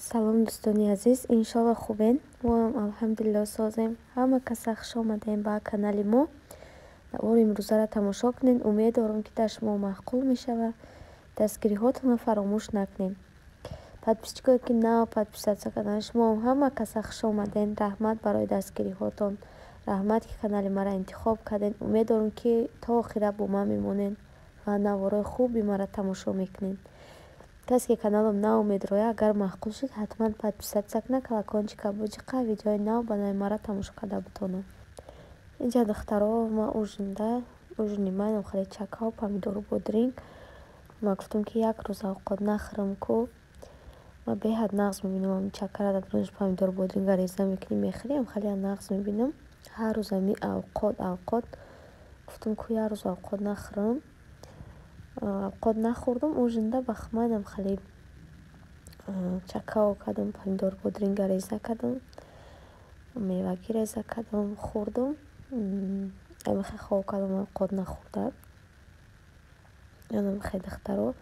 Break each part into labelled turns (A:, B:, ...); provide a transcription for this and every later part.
A: Салом, дӯстони азиз, иншолло, хубен. Моам, алҳамдулилло, созем. Ҳама каса хуш омадем ба канали мо. Навори имрӯзаро тамошо кунед. Умед дорам, ки дар шумо маъқул мешавад. Дастгириҳотонро фаромӯш накунед. Подписчикое, ки нав подписаться кардан, шумоам ҳама каса хуш омадем. Раҳмат барои дастгириҳотон, раҳмат, ки канали маро интихоб кардем. Умед дорам, ки то охира бо ман мемонед ва наворои хуби маро тамошо мекунед. Касе, ки каналам нав медрояд, агар маъқул шуд, ҳатман подписаться кунад, колокольчика буҷиқа, видеои нав ба нави маро тамошо карда бутонад. Инҷа, духтаро, ма ужинда, ужини ман хеле чакау, помидору бодринг. Ма гуфтам, ки як рӯз авқот нахӯрам ку. Ма беҳад нағз мебинам чакара, дар дурунаш помидору бодринга реза мекунӣ, мехӯрӣ, хеле нағз мебинам. Ҳар рӯз ами авқот, авқот. Гуфтам ку, як рӯз авқот нахӯрам. Авқот нахӯрдам, ужинда ба хумайнам хеле чакао кардам, помидору бодринга реза кардам, мевагӣ реза кардам, хӯрдам. Амихе хоб кардам, авқот нахӯрда. Анамихе, духтаро,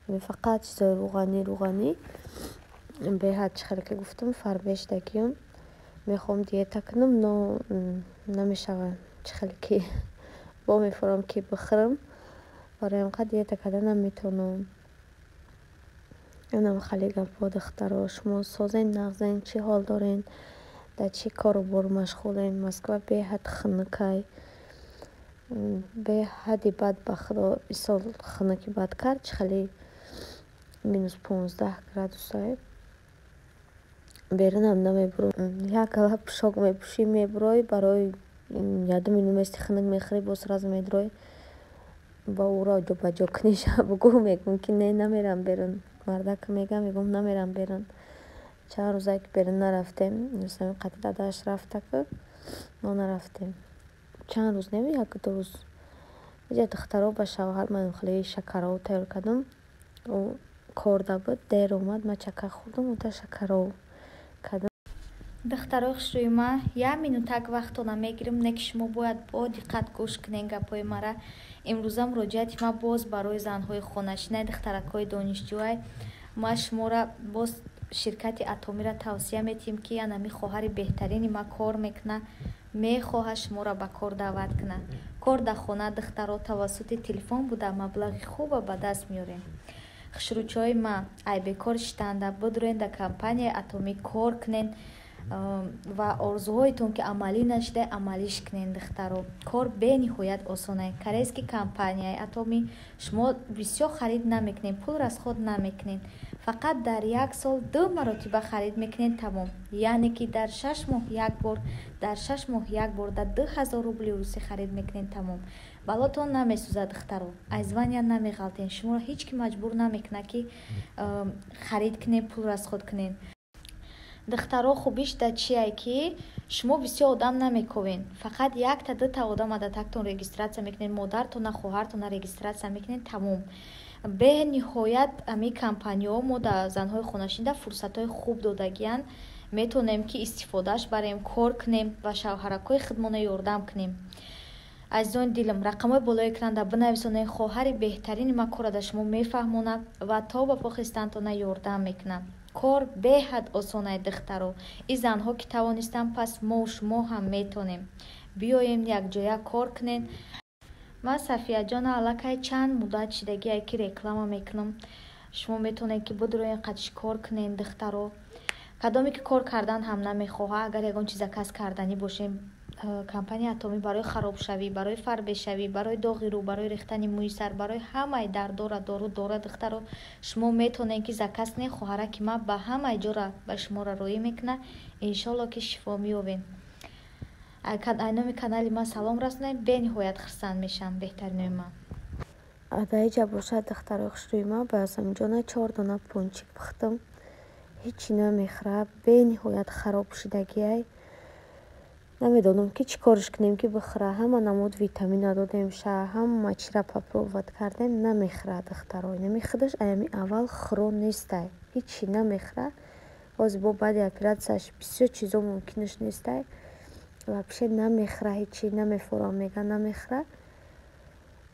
A: фақат чизои рӯғанӣ, рӯғанӣ. Беҳад, чӣ хеле ки гуфтам, фарбе шудагиам. Мехоҳам диета кунам, но намешавад. Чӣ хеле ки бо мефурам, ки бихӯрам, барои ҳамқа диета карда наметавонам. Анам хеле гапҳо, духтаро. Шумо созен, нағзен? Чӣ ҳол дорен? Дар чӣ кору бор машғулен? Москва беҳад хунукай, беҳади бад. Ба худо, исол хунуки бад кард, чӣ хеле -15 градусай. Берунам намебурам. Як гала пӯшок мепӯшӣ, мебурой, барои яду минут мести, хунук мехӯрӣ, боз сразу медурой. Ба ӯро ҷобаҷо кунӣ, бугӯ, мегӯм, ки не, намерам берун. Мардак мегӯям, мегӯм, намерам берун. Чанд рӯзае, ки берун нарафтем. Рустами қати дадааш рафтаку, мо нарафтем. Чанд рӯз не, як ду рӯз. Иҷа, духтаро, ба шавҳар ман хеле шакаров тайёр кардам. Ӯ корда буд, дер омад, ман чака хӯрдам, ӯта шакаров кардам.
B: Духтарои хушрӯи ман, як минутак вақтона мегирам, не ки шумо бояд бо диққат гӯш кунед гапҳои мара. Имрӯза муроҷиати ман боз барои занҳои хонашинай, духтаракҳои донишҷӯай. Ман шуморо боз ширкати Атомиро тавсия метиҳем, ки анами хоҳари беҳтарини ман кор мекунад, мехоҳад шуморо ба кор даъват кунад. Кор дар хона, духтаро, тавассути телефон буда, маблағи хуба ба даст меорем. Хушрӯчаҳои ман, ай бекор шитанда бидурен, дар компанияи Атомӣ кор кунен ва орзуҳоятон, ки амалӣ нашуда, амалиш кунен. Духтаро, кор бениҳоят осонае. Корейский компанияи Атомӣ, шумо бисёр харид намекунед, пул расход намекунед, фақат дар як сол ду маротиба харид мекунед, тамом. Яъне ки дар 6 моҳ як бор, дар 6 моҳ як бор дар 2000 рубли русӣ харид мекунед, тамом. Балотон намесӯзад, духтаро, аз звания намеғалтен, шуморо ҳеҷ ки маҷбур намекунад, ки харид кунед, пул расход кунед. Духтаро, хубиш дар чие, ки шумо бисёр одам намековен, фақат якта, дута одам адатактон регистрация мекунед, модартона, хоҳартона регистрация мекунед, тамом. Бениҳоят ами компаниҳо мо дар занҳои хонашинда фурсатҳои хуб додагиянд. Метавонем, ки истифодааш барем, кор кунем ва шавҳаракҳои худмона ёрдам кунем. Азизони дилам, рақамҳои болои экранда бинависонед. Хоҳари беҳтарини ман кора дар шумо мефаҳмонад ва то ба похистантона ёрдам мекунад. Кор беҳад осонай, духтаро. И занҳо ки тавонистанд, пас мо шумо ҳам метавонем. Биёем, якҷоя кор кунем. Ман Сафияҷона аллакай чанд муддат шидагие, ки реклама мекунам. Шумо метавонед, ки бидуроен, қатиш кор кунед. Духтаро, кадоме ки кор кардан ҳам намехоҳад, агар ягон чиз заказ карданӣ бошем, компанияи Атомӣ барои харобшавӣ, барои фарбешавӣ, барои доғи рӯ, барои рехтани мӯи сар, барои ҳамаи дардора дору дора. Духтаро, шумо метавонед, ки заказ кунед. Хоҳараки ман ба ҳамаи ҷора ба шуморо роӣ мекунад. Иншолло, ки шифо меёбед. Ай номи канали ман салом расонед, бениҳоят хурсанд мешавам, беҳтаринои ман.
A: Дар иҷа бошад, духтарои хушрӯи ман, ба Ясаминҷона чор дона пончик пухтам. Ҳечи намехӯрад, бениҳоят хароб шудагиай. Намедонам, ки чӣ корш кунем, ки бихӯра. Ҳама намуд витамина додем ша, ҳама чиро попробовать кардем, намехӯрад, духтаро. Инами худаш аями аввал хӯрон нестай, ҳечи намехӯра. Ҳозир бо баъди оператсияш бисёр чизо мумкинаш нестай. Вообще намехӯра, ҳечи намефорам, мега, намехӯра.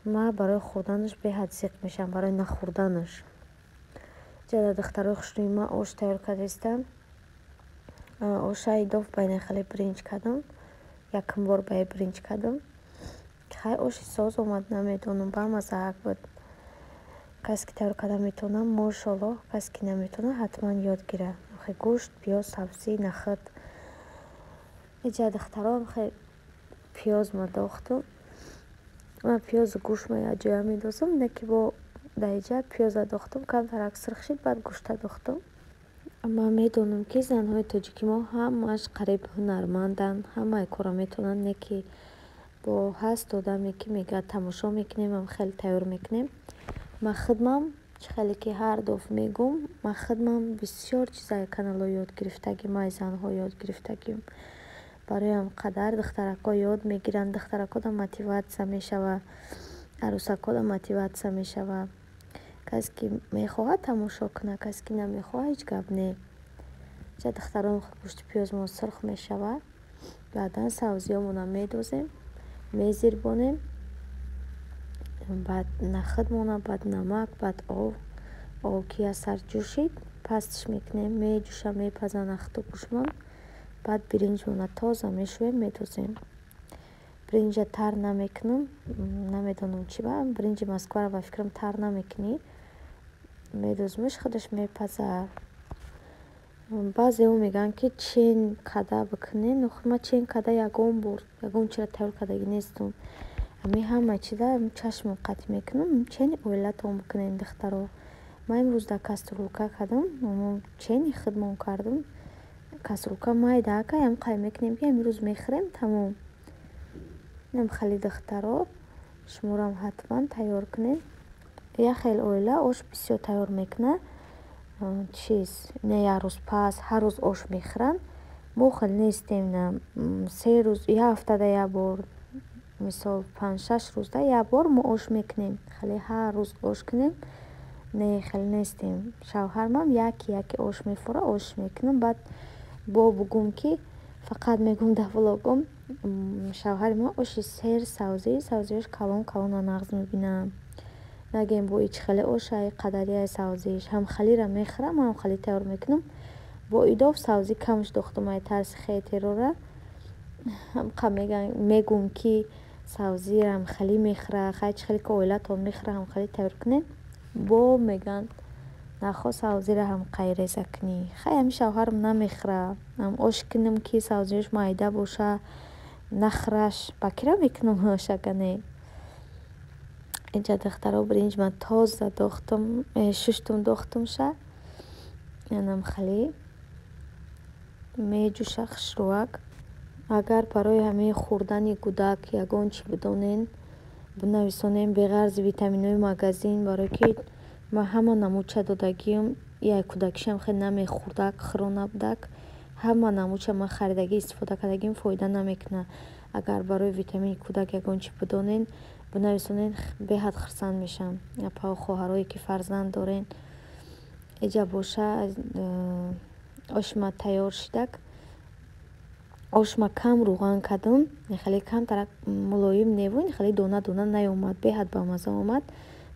A: Ман барои хӯрданаш беҳад зиқ мешавам, барои нахӯрданаш. Ҷада духтарои хушрӯи ман ош тайёр кардастам. Оша идоф байна хеле биринҷ кардам. Якум бор ба биринҷ кардам. Хай, оши соз омад, намедонам, бамазаак буд. Касе ки тайёр карда метавонад, мошоаллоҳ, касе ки наметавонад, ҳатман ёд гирад. Хе гӯшт, пиёз, сабзӣ, нахӯд. Иҷа духтаро, хе пиёз ма дохтум. Ман пиёзу гӯштма якҷоя медозам, не ки бо дар иҷа пиёза дохтум, камтарак сирх шид, баъд гӯшта дохтум. Ман медонам, ки занҳои тоҷики мо ҳамааш қариб ҳунарманданд, ҳамаи корро метавонанд, не ки бо ҳаст одаме, ки мегӯяд, тамошо мекунем, ам хеле тайёр мекунем. Ман худмам, чӣ хеле ки ҳар дафъ мегӯм, ман худмам бисёр чизаи каналҳо ёд гирифтагим, ай занҳо ёд гирифтагим. Барои ҳам қадар духтаракҳо ёд мегиранд, духтаракҳода мотиватсия мешава, арӯсакҳода мотиватсия мешава. Касе ки мехоҳад, тамошо кунад, касе ки намехоҳад, ҳеҷ гап не. Иҷа духтарон, гӯшти пиёзмон сурх мешава, баъдан сабзиҳомонро медозем, мезирбонем, баъд нахӯдмона, баъд намак, баъд об. Об ки аз сар ҷӯшид, пастш мекунем, меҷӯша, мепаза нахӯду гӯштмон. Баъд биринҷмонро тоза мешӯем, медозем. Биринҷа тар намекунам, намедонам чӣ ба биринҷи Москваро, ба фикрам, тар намекунӣ. Медозимаш, худаш мепаза. Баъзеҳо мегӯянд, ки чен када бикунен. Охир ман чен када ягон бор ягон чиро тайёр кардагӣ нестам. Ҳамин ҳама чиза чашмам қатъ мекунам. Чени оилатон бикунен, духтаро. Ман имрӯз дар кастрюлка кардам, чени худмон кардам. Кастрюлка майда акай, ҳам қай мекунем, ки имрӯз мехӯрем, тамом. Инам хеле, духтаро, шуморам ҳатман тайёр кунед. Як хел оила ош бисёр тайёр мекунад, чиз не, як рӯз пас ҳар рӯз ош мехӯранд. Мо хел нестем, 3 рӯз, як ҳафтада як бор, мисол, 5-6 рӯзда як бор мо ош мекунем. Хеле ҳар рӯз ош кунем, не, хеле нестем. Шавҳармам яке яке ош мефурад, ош мекунам. Баъд бо бугум, ки фақат мегӯм дар влогом, шавҳари ман оши сер савзӣ, савзиҳош калон калона нағз мебинам. Нагем, бо ич хеле ошай қадарияи савзиш ҳамхалира мехӯрам, ман ҳамхали тайёр мекунам. Бо идоф савзӣ камш дохтум, ай тарси хетерора. Ҳамқа мегӯм, ки савзиро ҳамхалӣ мехӯра. Хай, чӣ хеле ки оилатон мехӯра, ҳамхалӣ тайёр кунед. Бо мегӯянд, нахоҳ савзиро ҳамқай реза кунӣ. Хай, ҳамин шавҳарам намехӯра. Ош кунам, ки савзиҳош майда боша, нахӯраш, ба кира мекунам ош, ага не. Инҷа, духтаро, биринҷ ман тоза дохтум, шуштум, дохтумша. Янам хеле меҷӯша хушрӯак. Агар барои ҳамин хӯрдани кӯдак ягон чӣ бидонен, бинависонем, беғарзи витаминҳои магазин, барое ки ман ҳама намудча додагиам. Як кӯдакишам хеле намехӯрдак, хӯро набудак. Ҳама намудча ман харидагӣ, истифода кардагим, фоида намекунад. Агар барои витамини кӯдак ягон чӣ бидонен, бинависонен, беҳад хурсанд мешавам. Апаву хоҳарое ки фарзанд дорен. Иҷа боша, оши ман тайёр шидак. Ошма кам рӯған кардам, хеле камтарак мулоим неву, хеле дона дона наёмад, беҳад бамазза омад.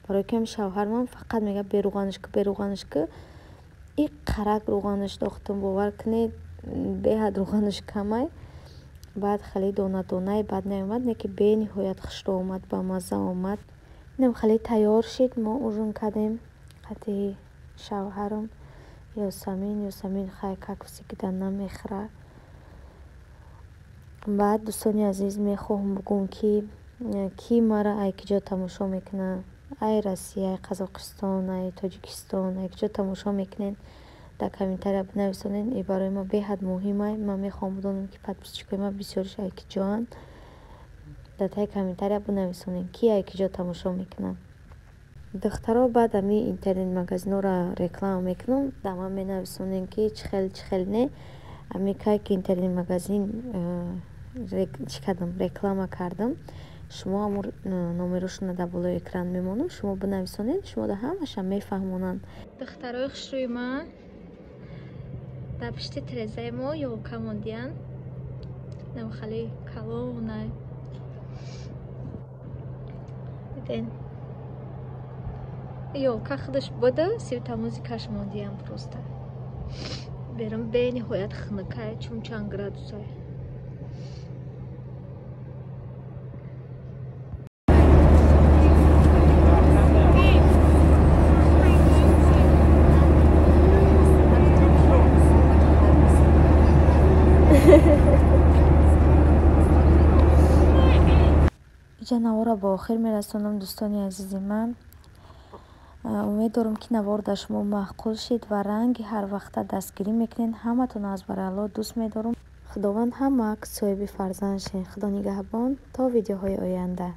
A: Барои ки ҳами шавҳармам фақат мегӯяд, берӯғанаш ку, берӯғанаш ку. И қарак рӯғанаш дохтум, бовар кунед, беҳад рӯғанаш камай. Баъд хеле дона донае бад наёмад, не ки бениҳоят хушрӯ омад, бамазза омад. Инам хеле тайёр шид, мо ужин кардем қати шавҳарам, Ёсамин. Ёсамин хай, как всегда, намехӯрад. Баъд, дӯстони азиз, мехоҳам бугӯм, ки кӣ мара ай киҷо тамошо мекунад: ай Россия, ай Қазоқистон, ай Тоҷикистон, ай киҷо тамошо мекунед, дар комментария бинависонед. И барои ман беҳад муҳимай. Ман мехоҳам бидонам, ки подписчикои ман бисёриш ай киҷоанд. Дар таи комментария бинависонед, ки ай киҷо тамошо мекунад. Духтаро, баъд ҳамин интернет-магазинҳоро реклама мекунам, дар ман менависонед, ки чӣ хел, чӣ хел не. Ҳамин кай ки интернет-магазин чӣ кардам, реклама кардам, шумо ҳамун номерошонро дар болои экран мемонам, шумо бинависонед, шумо ҳамаша мефаҳмонанд.
B: Духтарои хушрӯи ман, дар пишти тирезаи мо ёлка мондиянд, намхали калонай, диден. Ёлка худаш буда, светомузыкаш мондиям просто. Берам бениҳоят хунукай, чун чанд градусай.
A: Иҷа наворро ба охир мерасонам, дӯстони азизи ман. Умед дорам, ки навор дар шумо маъқул шид ва ранги ҳарвақта дастгирӣ мекунед. Ҳаматон аз барои Аллоҳ дӯст медорам. Худованд ҳамаак соҳиби фарзанд шед. Худо нигаҳбон то видеоҳои оянда.